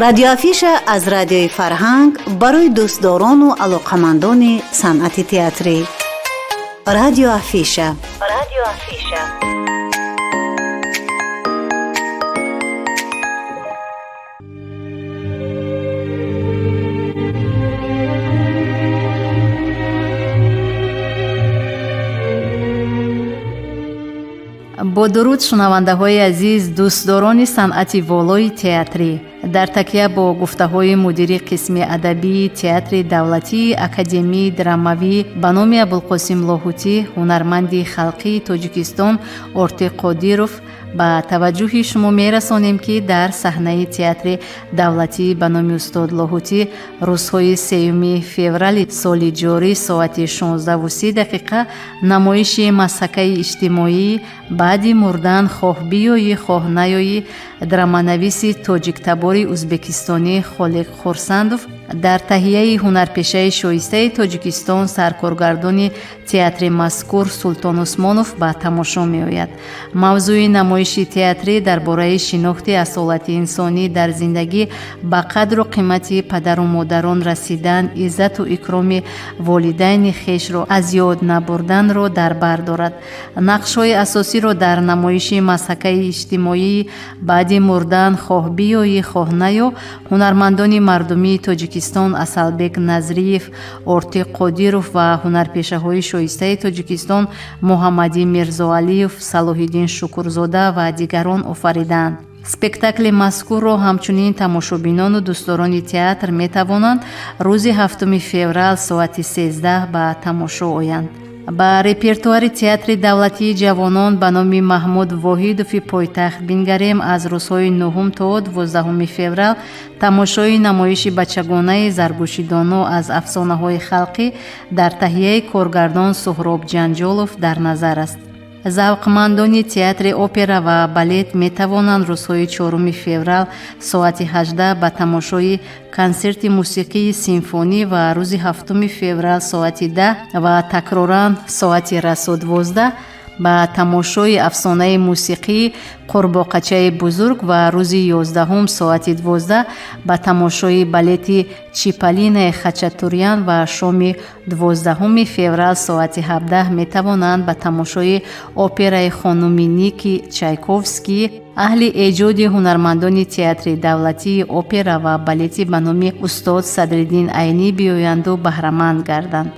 Радиоафиша аз Радиои Фарҳанг барои дӯстдорону алоқамандони санъати театрӣ. Радиоафиша, Радиоафиша. Бо дуруд, шунавандаҳои азиз, дӯстдорони санъати волои театрӣ. Дар такя бо гуфтаҳои мудири қисми адабии Театри давлатии академии драмавӣ ба номи Абулқосим Лоҳутӣ, ҳунарманди халқии Тоҷикистон Ортиқ Қодиров, ба таваҷҷӯҳи шумо мерасонем, ки дар саҳнаи Театри давлатӣ ба номи устод Лоҳутӣ рӯзҳои 3 феврали соли ҷорӣ соати 16:30 дақиқа намоиши масҳакаи иҷтимоӣ «Баъди мурдан хоҳ биёӣ, хоҳ наёӣ» драманависи тоҷиктабори узбекистонӣ Холиқ Хурсандов дар таҳияи ҳунарпешаи шоистаи Тоҷикистон, саркоргардони театри мазкур Султон Усмонов ба тамошо меояд. Мавзӯи намоиши театрӣ дар бораи шинохти асолати инсонӣ дар зиндагӣ, ба қадру қимати падару модарон расидан, иззату икроми волидайни хешро аз ёд набурданро дар бар дорад. Нақшҳои асосиро дар намоиши масҳакаи иҷтимоии «Баъди мурдан хоҳ биёӣ, хоҳ наё» ҳунармандони мардумии Тоҷикистон Асалбек Назриев, Ортиқ Қодиров ва ҳунарпешаҳои шоистаи Тоҷикистон Муҳаммадӣ Мирзоалиев, Салоҳиддин Шукурзода ва дигарон офаридаанд. Спектакли мазкурро ҳамчунин тамошобинону дӯстдорони театр метавонанд рӯзи 7 феврал соати 13 ба тамошо оянд. Ба репертуари Театри давлатии ҷавонон ба номи Маҳмуд Воҳидови пойтахт бингарем. Аз рӯзҳои 9 то 12 феврал тамошои намоиши бачагонаи «Заргӯши доно» аз афсонаҳои халқӣ дар таҳияи коргардон Суҳроб Ҷанҷолов дар назар аст. Завқмандони театри опера ва балет метавонанд рӯзҳои 4 феврал соати 18 ба тамошои консерти мусиқии симфонӣ ва рӯзи 7 феврал соати 10 ва такроран соати расо 12 ба тамошои афсонаи мусиқии «Қурбоқачаи бузург» ва рӯзи 11 соати 12 ба тамошои балети «Чиполлинои Хачатурян» ва шоми 12 феврал соати 17 метавонанд ба тамошои операи «Хонуми Ники» Чайковский аҳли эҷоди ҳунармандони Театри давлатии опера ва балети ба номи устод Садриддин Айнӣ биёянду баҳраманд гарданд.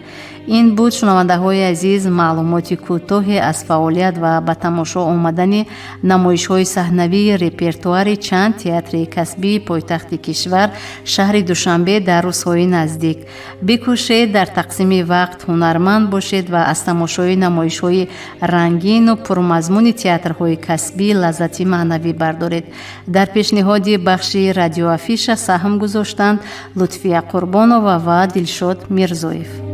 Ин буд, шунавандаҳои азиз, маълумоти кӯтоҳе аз фаъолият ва ба тамошо омадани намоишҳои саҳнавии репертуари чанд театри касбии пойтахти кишвар, шаҳри Душанбе, дар рӯзҳои наздик. Бикӯшед, дар тақсими вақт ҳунарманд бошед ва аз тамошои намоишҳои рангину пурмазмуни театрҳои касбӣ лаззати маънавӣ бардоред. Дар пешниҳоди бахши Радиоафиша саҳм гузоштанд Лутфия Қурбонова ва Дилшод Мирзоев.